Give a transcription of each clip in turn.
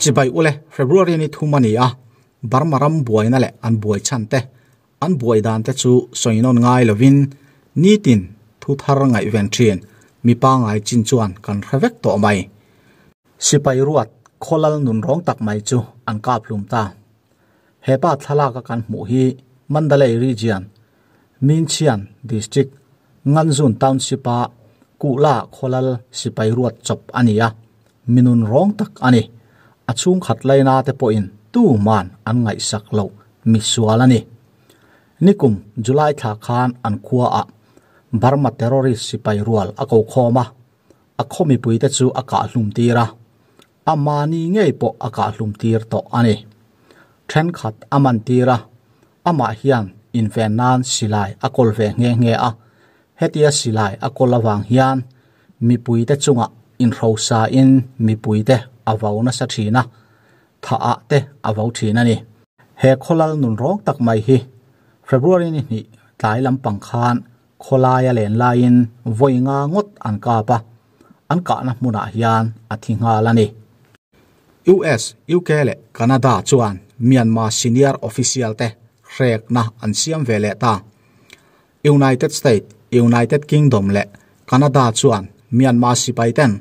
Chibai ule, February ni thum ani a, Burma ram buaina leh an buai chhan te, an buai dan te chu sawinawn ngai lovin nitin thu thar ngaihven thin mi pangai chin chuan kan hre vek tawh mai. Sipai ruat khawlal nun rawng tak mai chu an kap hlum ta. Hepa thlalak a kan hmuh hi Mandalay Region, Minchian District, Nganzun Township a Kuhla khawlal sipai ruat chawp a ni a, mi nun rawng tak a ni. A chhungkhat laina te pawhin tuman an ngaihsak loh mi sual a ni. Nikum July thla khan an khua ah Burma terrorist sipai rual a ko khawm a, a khaw mipuite chu a kah hlum tir a, a mahni ngei pawh a kah hlum tir tawh a ni. Thenkhat a man tir a, amah hian inven nan silai a kawl ve nghe nghe a, hetia silai a kawl avang hian mipuite chungah inhrosa in mipuite a vau nasa thin a, tha ah te a vau thin a ni. He khawlal nun rawng tak mai hi February ni hnih tlai lampang khan khawlaia len laiin vawi nga ngawt an kap a, an kahna hmunah hian a thi nghal a ni. US, UK leh Canada chuan Myanmar senior official te hrekna an siam ve leh ta. United States, United Kingdom leh Canada chuan Myanmar sipai ten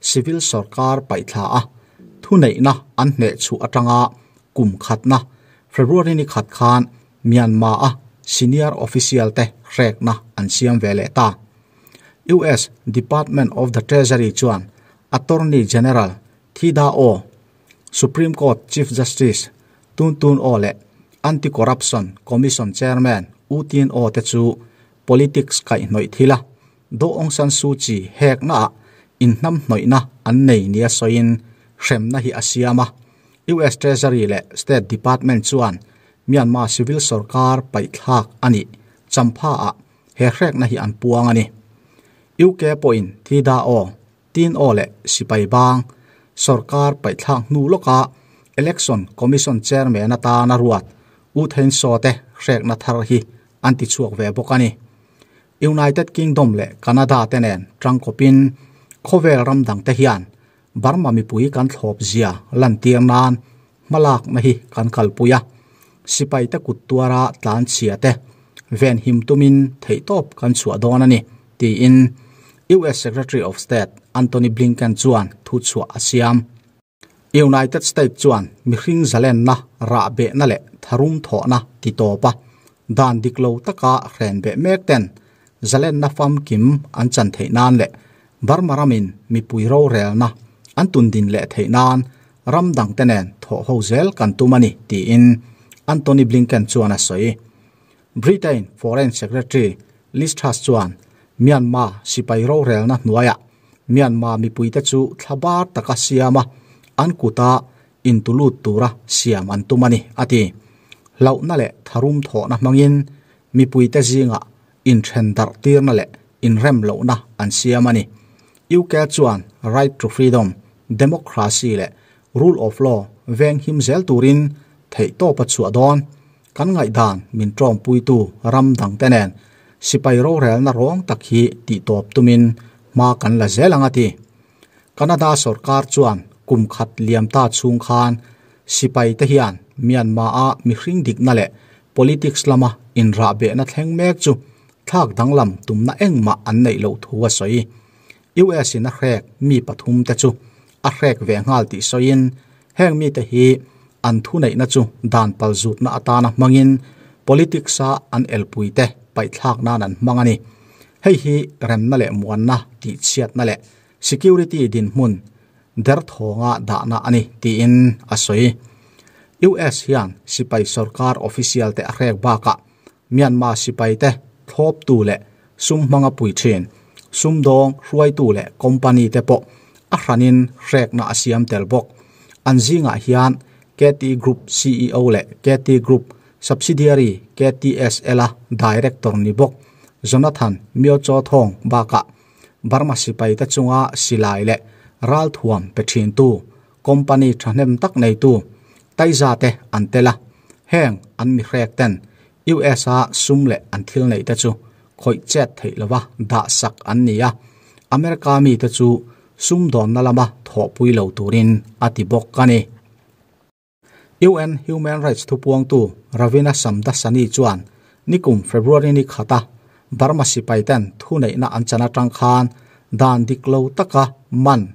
civil sorkar paihthla a thuneihna an hneh chhuah atanga kum khatna February ni khat khan Myanmar a senior official te hrekna an siam ve leh ta. US Department of the Treasury chuan Attorney General Thida Oo, Supreme Court Chief Justice Tun Tun Oo leh Anti-Corruption Commission Chairman U Tin Oo te chu politics kaihhnawih thil a, Daw Aung San Suu Kyi hekna ah inhnamhnawihna an nei nia sawiin hremna hi a siam a. US Treasury leh State Department chuan Myanmar civil sorkar paihthlak a nih champha ah he hrekna hi an puang a ni. UK pawhin Thida Oo, Tin Aw leh sipai bang sorkar paihthlak hnu lawka Election Commission Chairman atana ruat U Thein Saw te hrekna thar hi an ti chhuak ve bawk a ni. United Kingdom leh Canada te nen tangkawpin khawvel ram dang te hian Burma mipui kan thlawp zia lantir nan hmalakna hi kan kalpui a, sipai te kut tuara tlan chhia te venhim tumin theihtawp kan chhuah dawn a ni, tiin US Secretary of State Antony Blinken chuan thu chhuah a siam. United States chuan mihring zalenna, rahbehna leh tharum thawhna ti tawp a, dan dik lo taka hren beh mek ten zalenna famkim an chan theih nan leh Burma ramin mipui rorelna an tundin leh theih nan ram dangte nen thawh ho zel kan tum a ni, tiin Antony Blinken chuan a sawi. Britain Foreign Secretary Liz Truss chuan Myanmar sipai rorelna hnuaiah Myanmar mipuite chu thlabar taka siama an kuta intulut tura siam an tum a ni, a ti. Hlauhna leh tharum thawhna hmangin mipuite zingah inthen darh tirna leh inrem lohna an siam a ni. UK chuan right to freedom, democracy leh rule of law veng him zel turin theihtawp a chhuah dawn. Kan ngaihdan min tawngpuitu ram dangte nen sipai rorelna rawng tak hi tihtawp tumin hma kan la zel ang a ti. Canada sorkar chuan kum khat liam ta chhung khan sipai te hian Myanmar-a mihring dikna leh politics lama inrahbehna thleng mek chu thlak danglam tumna engmah an neih loh thu a sawi. US in a hrek mi pathum te chu a hrek ve nghal tih sawiin heng mite hi an thuneihna chu dan palzutna atana hmangin politics-a an elpuite paihthlak nan an hmang a ni. Hei hi remna leh muanna tihchhiatna leh security dinhmun derthawnga dahna a ni tiin a sawi. US hian sipai sorkar official te a hrek bakah Myanmar sipaite thlawptu leh sum hmanga pui thin, sumdawng hruaitu leh company te pawh a hranin hrekna a siam tel bawk. An zingah hian KT Group CEO leh KT Group subsidiary KTSL-a director ni bawk Jonathan Myo Cho Thawng bakah Burma sipaite chunga silai leh ralthuam pe thintu company thahnem tak neitu Taiza te an tel a, heng an mi hrek ten US a sum leh an thil neih te chu khawih chet theih lova dah sak an ni a, America mi te chu sumdawnna lama thawhpui lo turin a ti bawk a ni. UN Human Rights thupuangtu Ravina Shamdasani chuan nikum February ni khata Burma sipai ten thuneihna an chan atang khan dan dik lo taka man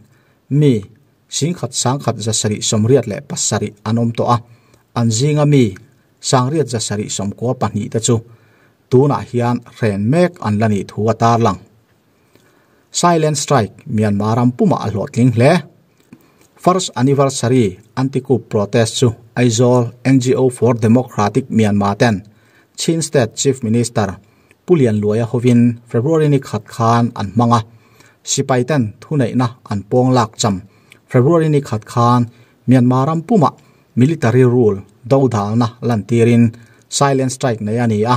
mi singkhat sangkhat zasarih sawmriat leh pasarih an awm tawh a, an zinga mi sangriat zasarih sawmkua pahnih te chu tunah hian hren mek an la nih thu a tarlang. Silent Strike Myanmar ram pumah a hlawhtling hle. First Anniversary Anti-Coup Protest chu Aizawl NGO for Democratic Myanmar ten Chin State Chief Minister Pu Lianluaia hovin February ni khat khan an hmang a, sipai ten thuneihna an pawng lak cham. February ni khat khan Myanmar ram pumah Military Rule dodalna lantirin Silent Strike nei a ni a,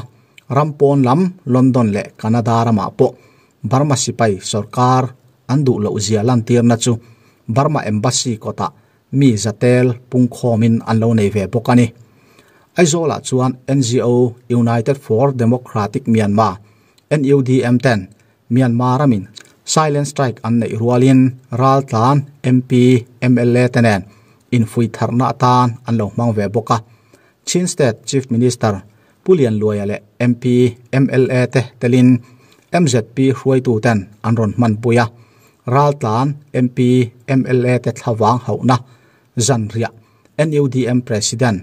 ram pawn lam London leh Canada ramah pawh Burma sipai sorkar an duh loh zia lantirna chu Burma Embassy kawtah mi zatel pungkhawmin an lo nei ve bawk a ni. Aizawlah chuan NGO United for Democratic Myanmar, NUDM, ten Myanmar ramin Silent Strike an neih rualin raltlan MP, mla te nen infuih tharna atan an lo hmang ve bawk a. Chin State Chief Minister Pu Lianluaia leh MP, mla te telin mzp hruaitu ten an rawn hmanpui a. Raltlan MP, mla te thlavang hauhna zanriah NUDM President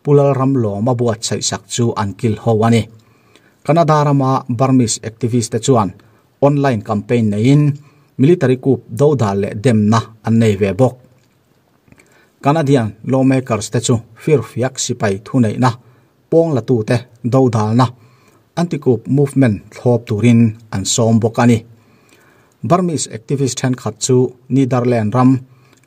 Pu Lalramlawma buatsaihsak chu an kil ho a ni. Canada rama Burmese activist te chuan online campaign neiin military coup dodal leh demna an nei ve bawk. Canadian lawmakers te chu firfiak sipai thuneihna pawng latute dodalna anti-coup movement thlawp turin an sawm bawk a ni. Burmese activist thenkhat chu Netherland ram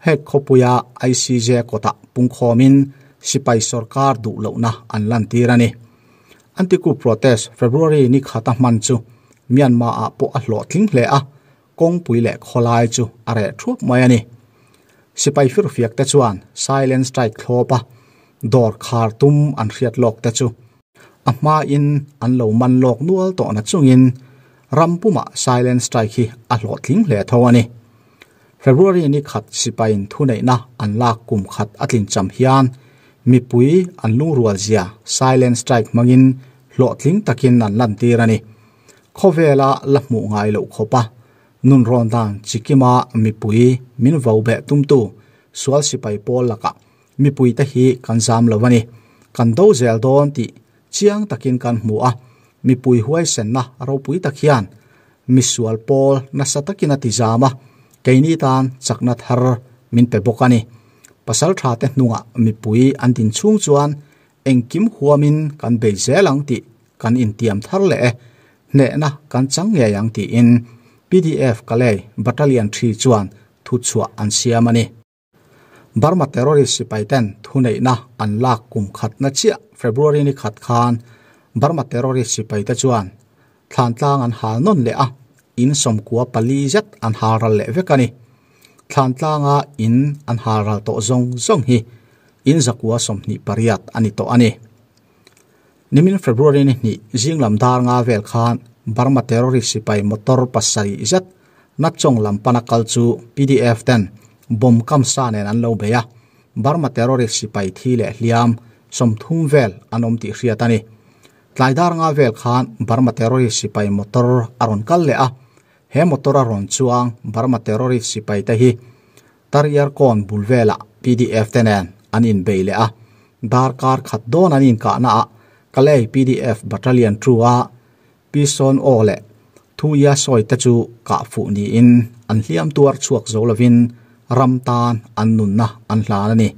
Hague khawpuia ICJ kawtah pungkhawmin sipai sorkar duh lohna an lantir a ni. Anti-coup protest February ni khata hman chu Myanmar-ah pawh a hlawhtling hle a, kawngpui leh khawlai chu a reh thuap mai a ni. Sipai firfiak te chuan silent strike thlawp a, dawr khar tum an hriat lawk te chu a hmain an lo man lawk nual tawhna chungin ram pumah silent strike hi a hlawhtling hle tho a ni. February ni khat sipaiin thuneihna an lak kum khat a tlin cham hian mipui an lungrual zia silent strike hmangin hlawhtling takin an lantir a ni. Khawvela la hmuh ngai loh khawpa nunrawn dan chikima mipui min vo beh tumtu sual sipai pawl lakah mipuite hi kan zam lo a ni. Kan do zel dawn tih chiang takin kan hmu a, mipui huaisenna ropui tak hian misual pawl nasa takin a ti zam a, keini tan chakna thar min pe bawk a ni. Pasal thate hnungah mipui an din chhung chuan engkim huamin kan bei zel ang tih kan intiam thar leh e, hnehna kan chang ngei ang tiin pdf Kalay Battalion 3 chuan thuchhuah an siam a ni. Burma terrorist sipai ten thuneihna an lak kum khatna chiah February ni khat khan Burma terrorist sipai te chuan thlantlang an hal nawn leh a, in sawmkua pali zet an hal ral leh vek a ni. Thlantlanga in an hal ral tawh zawng zawng hi in zakua 28 a ni tawh a ni. Nimin February ni hnih zinglam dar nga vel khan Burma terrorist sipai motor pasarih zet Nachawng lam pana kal chu pdf ten bomb kam sa nen an lo bei a, Burma terrorist sipai thi leh hliam 30 vel an awm tih hriat a ni. Tlai dar nga vel khan Burma terrorist sipai motor a rawn kal leh a, he motor a rawn chuang Burma terrorist sipai te hi Taryarkawn bul velah pdf te nen an inbei leh a, darkar khat dawn an inkahna ah Kalay pdf Battalion 2 a Pi Sawn Aw leh Thu Ia sawi te chu kah fuh niin an hliam tuar chhuak zo lovin ram tan an nunna an hlan a ni.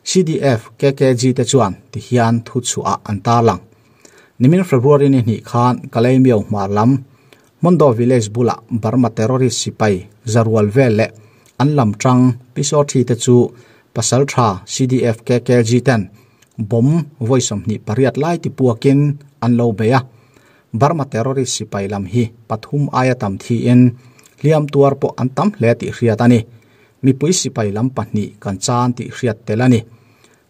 CDF KKG te chuan tihian thu chhuah an tarlang. Nimin February ni hnih khan Kalaymyo hmar lam Mondo Village bulah Burma terrorist sipai zarual vel leh an lam tang Pi Saw Thi te chu pasal tha CDF KKG ten bomb vawi 28 lai tipuakin an lo bei a. Burma terrorist sipai lam hi pathum aia tam thiin hliam tuar pawh an tam hle tih hriat a ni. Mipui sipai lam pahnih kan chan tih hriat tel a ni.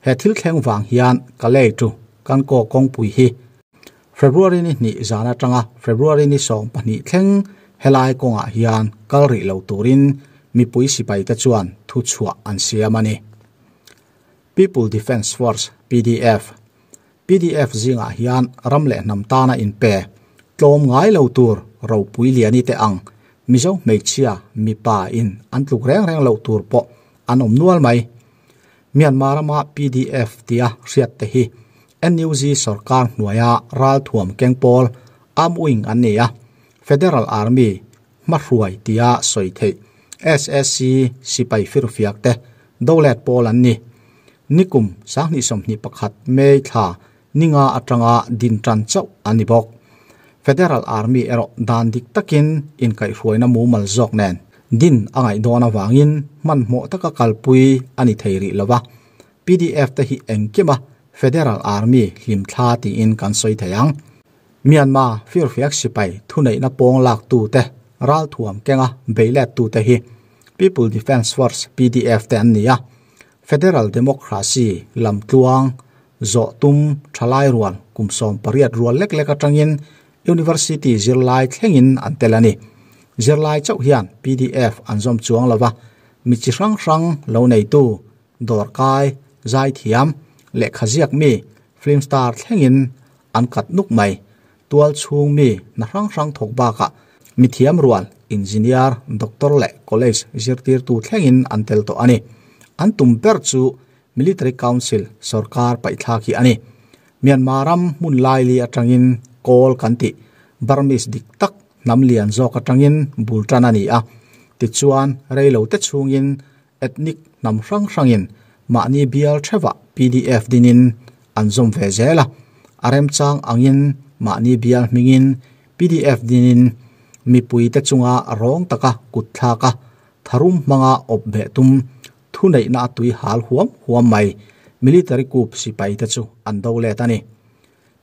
He thil thleng vang hian Kalay to Kankaw kawngpui hi February ni hnih zan atanga February ni 12 thleng helai kawngah hian kal rih lo turin mipui sipai te chuan thu chhuah an siam a ni. People Defence Force, pdf. Pdf zingah hian ram leh hnam tana inpe tlawm ngai lo tur ropui liani te ang Mizo hmeichhia mipa in an tluk reng reng loh tur pawh an awm nual mai. Myanmar rama pdf tia hriat te hi NUG sorkar hnuaia ralthuam keng pawl arm wing an ni a, Federal Army hmahruai tia sawi theih SSC sipai firfiak te dolet pawl an ni. Nikum 2021 May thla ninga atanga din tan chauh an ni bawk. Federal Army erawh dan dik takin inkaihhruaina mumal zawk nen din a ngaih dawn avangin hmanhmawh taka kalpui a ni thei rih lova. Pdf te hi engkima Federal Army hlimthla tiin kan sawi thei ang. Myanmar firfiak sipai thuneihna pawng lak tute ralthuam kenga beilet tute hi People Defence Force, pdf, te an ni a. Federal Democracy lamtluang zawh tum thalai rual kum 18 rual lek lek atangin University zirlai thlengin an tel a ni. Zirlai chauh hian pdf an zawm chuang lova, mi chi hrang hrang lo neitu, dawrkai, zaithiam, lehkha ziak mi, film star thlengin an kat nuk mai. Tual chhung mi hna hrang hrang thawk bakah mithiam rual, engineer, doctor leh college zirtirtu thlengin an tel tawh a ni. An tum ber chu Military Council sorkar paihthlak hi a ni. Myanmar ram hmun laili atangin Kawl kan tih Burmese dik tak hnam lian zawk atangin bul tan a ni a. Tichuan, reilo te chhungin ethnic hnam hrang hrangin mahni bial theuhah pdf dinin an zawm ve zel a. A remchang angin mahni bial hmingin pdf dinin mipuite chunga rawng taka kut thlak a, tharum hmanga awp beh tum thuneihna a tui hal huam huam mai. Military coup sipai te chu an do let a ni.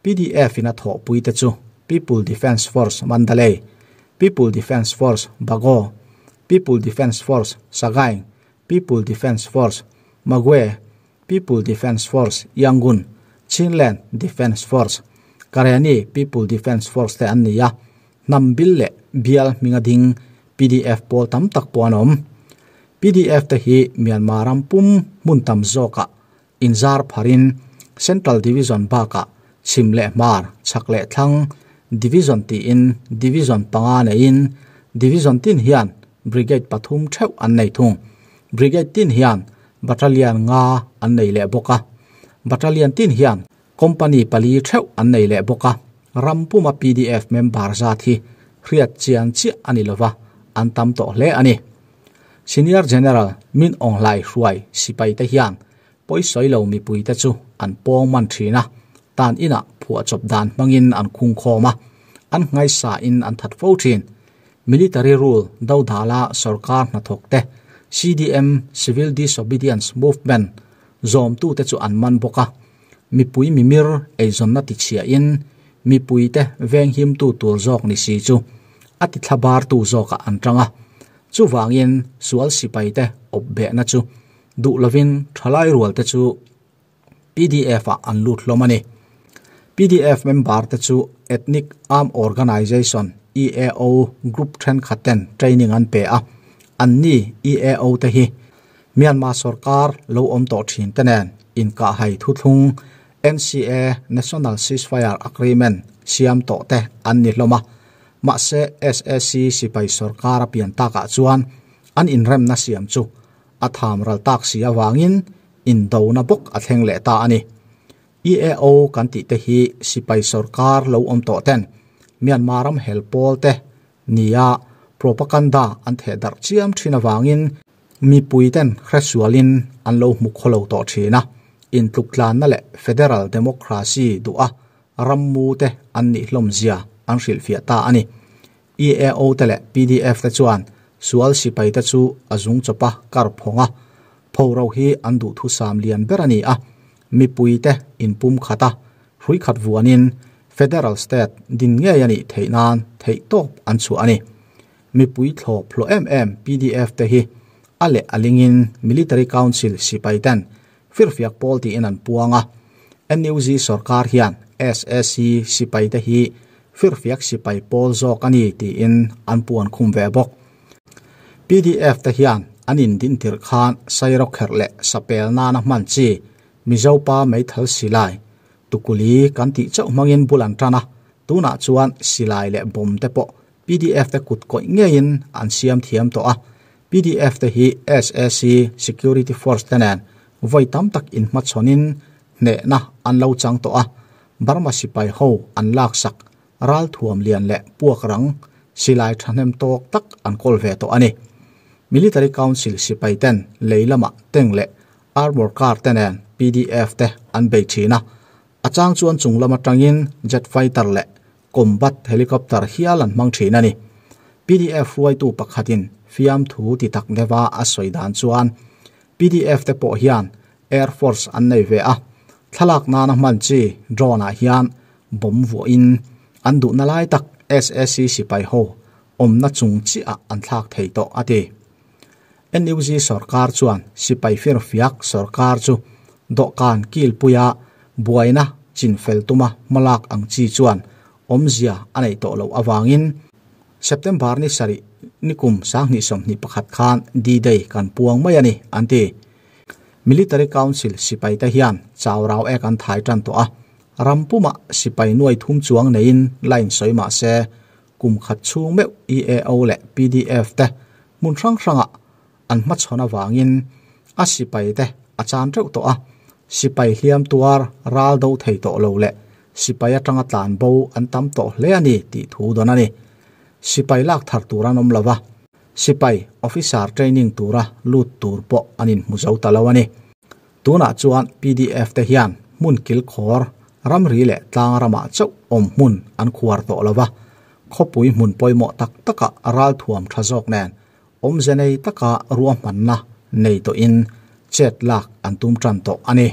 Pdf in a thawhpui te chu People Defence Force Mandalay, People Defence Force Bago, People Defence Force Sagaing, People Defence Force Magwe, People Defence Force Yangon, Chinland Defence Force, Karenni People Defence Force te an ni a. Hnam bil leh bial hminga ding pdf pawl tam tak pawh an awm. Pdf te hi Myanmar ram pum hmun tam zawkah inzar pharin Central Division bakah chhim leh hmar, chhak leh thlang Division tiin Division panga neiin Division tin hian Brigade pathum theuh an nei thung. Brigade tin hian Battalion nga an nei leh bawk a. Battalion tin hian Company pali theuh an nei leh bawk a. Ram puma pdf member zat hi hriat chian chiah a ni lova, an tam tawh hle a ni. Senior General Min Aung Hlai hruai sipai te hian pawisawi lo mipui te chu an pawng man thin a, tan inah phuahchawp dan hmangin an khungkhawm a, an nghaisa in an that fo thin. Military rule dodala sorkar hnathawk te, CDM, Civil Disobedience Movement, zawmtute chu an man bawk a. Mipui mimir eizawnna tichhiahin mipuite venghimtu tur zawk ni si chu a tithlabartu zawkah an tang a. Chuvangin sual sipaite awp behna chu duh lovin thalai rualte chu pdf-ah an lut hlawm a ni. Pdf member-te chu Ethnic Arm Organization, EAO, group thenkhatten training an pe a. Anni EAO-te hi Myanmar sorkar lo awm tawh thin te nen inkahhai thuthlung NCA, National Ceasefire Agreement, siam tawh te an ni hlawm a. Mahse sac sipai sorkar a pian takah chuan an inremna siam chu a tham ral tak si avangin indona bawk a thleng leh ta a ni. EAO kan tih te hi sipai sorkar lo awm tawh ten Myanmar ram hel pawl te nia propaganda an theh darh chiam thin avangin mipui ten hresualin an lo hmu khawlo tawh thin a, intluktlanna leh federal democracy duha rammu te an nih hlawm zia an hrilhfiah ta a ni. EAO te leh pdf te chuan sual sipai te chu a zung chawpa kar phawng a, phoro hi an duhthusam lian ber a ni a, mipui te inpum khat a, hrui khat vuanin federal state din ngei a nih theih nan theih tawp an chhuah a ni. Mipui thlawp hlawh em em pdf te hi a leh a lingin Military Council sipai ten firfiak pawl tiin an puang a. NUG sorkar hian sac sipai te hi firfiak sipai pawl zawk a ni tiin an puan khum ve bawk. Pdf te hian an indin tirh khan sairawkherh leh sapel nana hman chi Mizo pa meithal silai tukuli kan tih chauh hmangin bul an tan a, tunah chuan silai leh bomb te pawh pdf te kut kawih ngeiin an siam thiam tawh a. Pdf te hi sac Security Force te nen vawi tam tak inhmachhawnin hnehna an lo chang tawh a, Burma sipai ho an laksak ralthuam lian leh puak rang silai thahnem tawk tak an kawl ve tawh a ni. Military Council sipai ten lei lamah tank leh armour car te nen pdf te an bei thin a, a chang chuan chung lam atangin jet fighter leh combat helicopter hial an hmang thin a ni. Pdf hruaitu pakhatin fiamthu ti tak deuha a sawi dan chuan pdf te pawh hian Air Force an nei ve a, thlalak nana hman chi drone ah hian bomb vuahin an duhna lai tak sac sipai ho awmna chung chiah an thlak thei tawh a ti. NUG sorkar chuan sipai firfiak sorkar chu dawhkan kilpuia buaina chinfel tuma hmalak ang chi chuan awmzia a neih tawh loh avangin September ni sarih nikum 2021 khan D-Day kan puang mai a ni an ti. Military Council sipai te hian chau rau ek an thai tan tawh a, ram pumah sipai nuai thum chuang neiin line sawi mah se kum khat chhung meuh EAO leh pdf te hmun hrang hrangah an hmachhawn avangin a sipai te a chan teuh tawh a, sipai hliam tuar ral do thei tawh lo leh sipai atanga tlan bo an tam tawh hle a ni tih thu dawn a ni. Sipai lak thar tur an awm lo va, sipai officer training tura lut tur pawh an inhmu zo ta lo a ni. Tunah chuan pdf te hian hmun kilkhawr, ramri leh tlang ramah chauh awm hmun an khuar tawh lo va, khawpui hmun pawimawh tak takah ralthuam tha zawk nen awmze nei taka ruahmanna nei tawhin chet lak an tum tan tawh a ni.